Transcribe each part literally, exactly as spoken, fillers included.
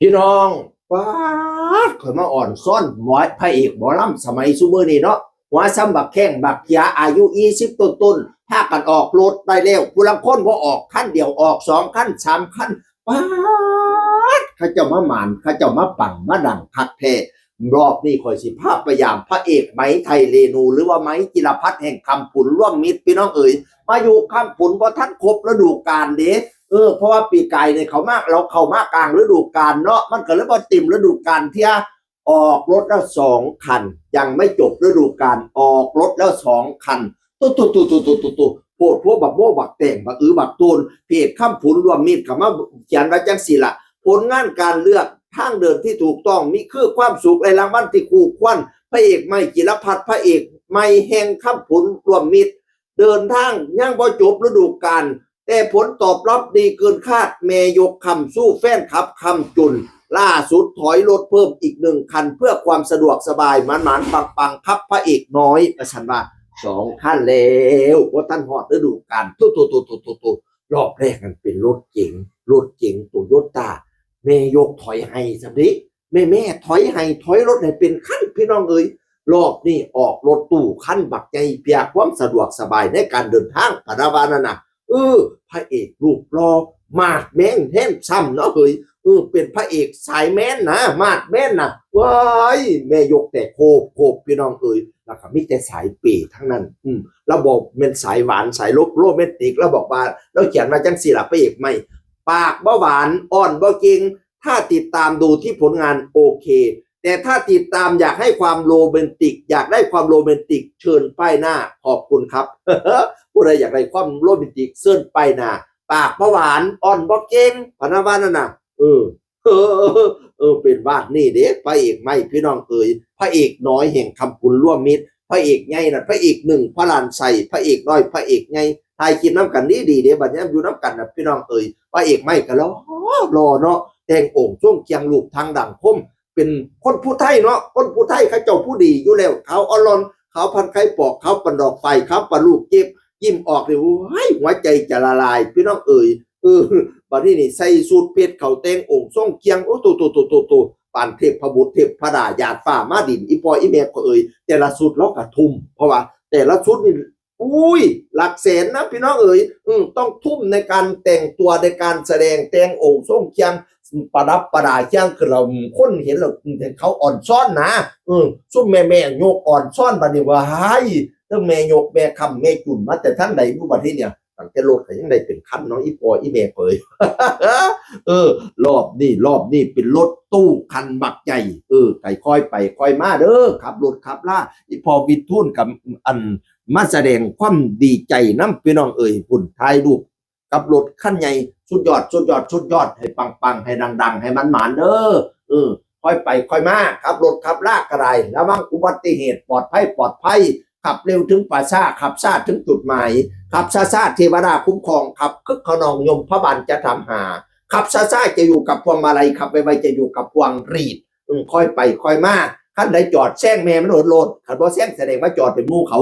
พี่น้อง ป๊าด ข่อยมาอ่อนซ้อนหมอพระเอกหมอลำสมัยซุมื้อนี้เนาะ หัวซ้ำบักแข้งบักเขีย อายุยี่สิบต้นๆ พากันออกรถได้แล้ว ผู้ลางคนบ่ออกคันเดียว ออกสองคัน สามคัน ป๊าด เขาเจ้ามาหมาน เขาเจ้ามาปังมาดังคักแท้ รอบนี้ข่อยสิพาไปยามพระเอกไหมไทยเรนู หรือว่าไหมจิรพัฒน์แห่งคำผุนร่วมมิตร พี่น้องเอ๋ย มาอยู่คำผุนบ่ทันครบฤดูกาลเด้ เออ เพราะว่าปีกายเนี่ยเขามา เราเข้ามากลางฤดูกาลเนาะ มันก็เลยบ่เต็มฤดูกาลเที่ย ออกรถแล้วสองคัน ยังไม่จบฤดูกาล ออกรถแล้วสองคัน ตุ๊ตุ๊ตุ๊ตุ๊ตุ๊ตุ๊ตุ๊ โพดโพบักโมบักแตงบักอือบักตูน เพจคำผุนร่วมมิตรก็มาเขียนไว้จังซี่ล่ะ ผลงานการเลือกทางเดินที่ถูกต้อง มีคือความสุข และรางวัลที่คู่ควร พระเอกไหมจิรพัฒน์ พระเอกไหมแห่งคำผุนร่วมมิตร เดินทางยังบ่จบฤดูกาล แต่ผลตอบรับดีเกินคาด แม่ยกคำสู้แฟนคลับคำจุน ล่าสุดถอยรถเพิ่มอีกหนึ่งคัน เพื่อความสะดวกสบาย หมานๆ ปังๆ ครับพระเอกน้อย ว่าซั่นว่า สองคันแล้ว บ่ทันฮอดฤดูกาล ตุ๊ตุ๊ตุ๊ตุ๊ตุ๊ตุ๊ตุ๊ รอบแรกมันเป็นรถเก๋ง รถเก๋งโตโยต้า แม่ยกถอยให้ซำเด้ แม่ๆ ถอยให้ ถอยรถให้เป็นคัน พี่น้องเอ๋ย รอบนี้ออกรถตู้คันบักใหญ่ เพื่อความสะดวกสบายในการเดินทาง พะนะว่านั่นน่ะ เออ พระเอกรูปหล่อ มาดแมนแฮนซัมเนาะเฮ้ย เออ เป็นพระเอกสายแมนนะ มาดแมนนะ ว้าย แม่ยกแต่โคบโคบ พี่น้องเอ๋ย แล้วก็มีแต่สายเปย์ทั้งนั้น อืม แล้วบอกเป็นสายหวาน สายโร โรแมนติก แล้วบอกว่า แล้วเขียนมาจังซี่ล่ะ พระเอกไหม ปากบ่หวาน อ้อนบ่เก่ง ถ้าติดตามดูที่ผลงานโอเค แต่ถ้าติดตามอยากให้ความโรแมนติก อยากได้ความโรแมนติก เชิญป้ายหน้า ขอบคุณครับ ผู้ใดอยากได้ความโรแมนติก เชิญป้ายหน้า ปากบ่หวาน อ้อนบ่เก่ง พะนะว่านั่นน่ะ เออ เออ เออ เป็นวาดนี่เด้ พระเอกไหม พี่น้องเอ๋ย พระเอกน้อยแห่งคำผุนร่วมมิตร พระเอกใหญ่น่ะ พระเอกหนึ่ง พระลานไส้ พระเอกน้อย พระเอกใหญ่ ถ่ายคลิปนำกันดีดีเด้ บัดยามอยู่นำกันน่ะ พี่น้องเอ๋ย พระเอกไหมก็หล่อ หล่อเนาะ แต่งองค์ทรงเครื่อง รูปทางดังคม เป็นคนผู้ไทยเนาะ คนผู้ไทยเขาเจ้าผู้ดีอยู่แล้ว ขาวอ่อนหล่อน ขาวพันไข่ปอก ขาวปานดอกไฟ ขาวปานลูกเก็บ ยิ้มออกนี่ โอ้ย หัวใจจะละลาย พี่น้องเอ๋ย เออ บัดนี้นี่ใส่สูทเพชรเขา แต่งองค์ทรงเครื่อง โอ้ โต โต โต โต โต ปานเทพบุตรเทพดา หยาดฟ้ามาดิน อีพ่ออีแม่ก็เอ๋ย แต่ละชุดลาวก็ทุ่ม เพราะว่าแต่ละชุดนี่ อุ้ย หลักแสนนะพี่น้องเอ๋ย อืม ต้องทุ่มในการแต่งตัว ในการแสดง แต่งองค์ทรงเครื่อง ประดับประดาเครื่องขึ้นแล้ว อืม คนเห็นแล้ว อืม เขาอ่อนซ้อนนะ อืม ซุมแม่ๆ ยกอ่อนซ้อนบัดนี้ ว้าย เทิงแม่ยกแม่คำแม่จุนมาแต่ทางใดบุ บัดนี้เนี่ย ตั้งแต่รถก็ยังได้เป็นคันเนาะ อีพ่ออีแม่เป๋ย เออ รอบนี้ รอบนี้เป็นรถตู้คันบักใหญ่ เออ ไก่ค่อยไปค่อยมาเด้อ ขับรถขับลา อีพ่อวิทูลกับอัน มาแสดงความดีใจนำ พี่น้องเอ๋ย พุ่นถ่ายรูปกับรถคันใหญ่ สุดยอด สุดยอด สุดยอด ให้ปังๆ ให้ดังๆ ให้มันหมานเด้อ เออ ค่อยไปค่อยมา ขับรถขับลาก็ได้ ระวังอุบัติเหตุ ปลอดภัย ปลอดภัย ขับเร็วถึงป่าช้า ขับช้าถึงจุดหมาย ขับช้าๆ เทวดาคุ้มครอง ขับคึกขนอง ยมพบาลจะถามหา ขับช้าๆ จะอยู่กับพวงมาลัย ขับไวๆ จะอยู่กับพวงหรีด อืม ค่อยไปค่อยมา คันใดจอดแซงแม่มันโลดโลด คันบ่แซงแสดงว่าจอดเป็นหมู่เขา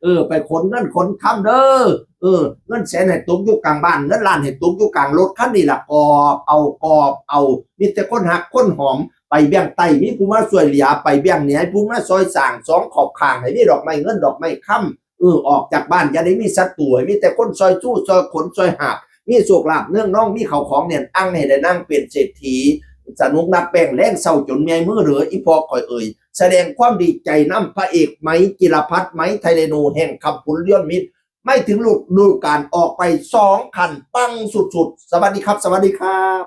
เออ ไปขนเงินขนคำเด้อ เออ เงินแสนให้ตกอยู่กลางบ้าน เงินล้านให้ตกอยู่กลางรถคันนี้ล่ะ กอบเอา กอบเอา มีแต่คนฮักคนหอม ไปเวียงใต้มีผู้มาช่วยเหลือ ไปเวียงเหนือผู้มาซอยสร้าง สองขอบข้างให้มีดอกไม้เงินดอกไม้คำ เออ ออกจากบ้านอย่าได้มีศัตรู ให้มีแต่คนซอยสู้ ซอยขน ซอยหาบ มีโชคลาภเนืองนอง มีข้าวของแน่นอัง ให้ได้นั่งเป็นเศรษฐี สนุกนับแป้งแลงเช้าจนเมื่อยมือเด้อ อีพ่อข่อยเอ๋ย แสดงความดีใจนำพระเอกไหม จิรพัฒน์ ไหม ไทยเรโน แห่งคำผุนร่วมมิตร ไม่ถึงฤดูกาล ออกไปสองคัน ปังสุดๆ สวัสดีครับ สวัสดีครับ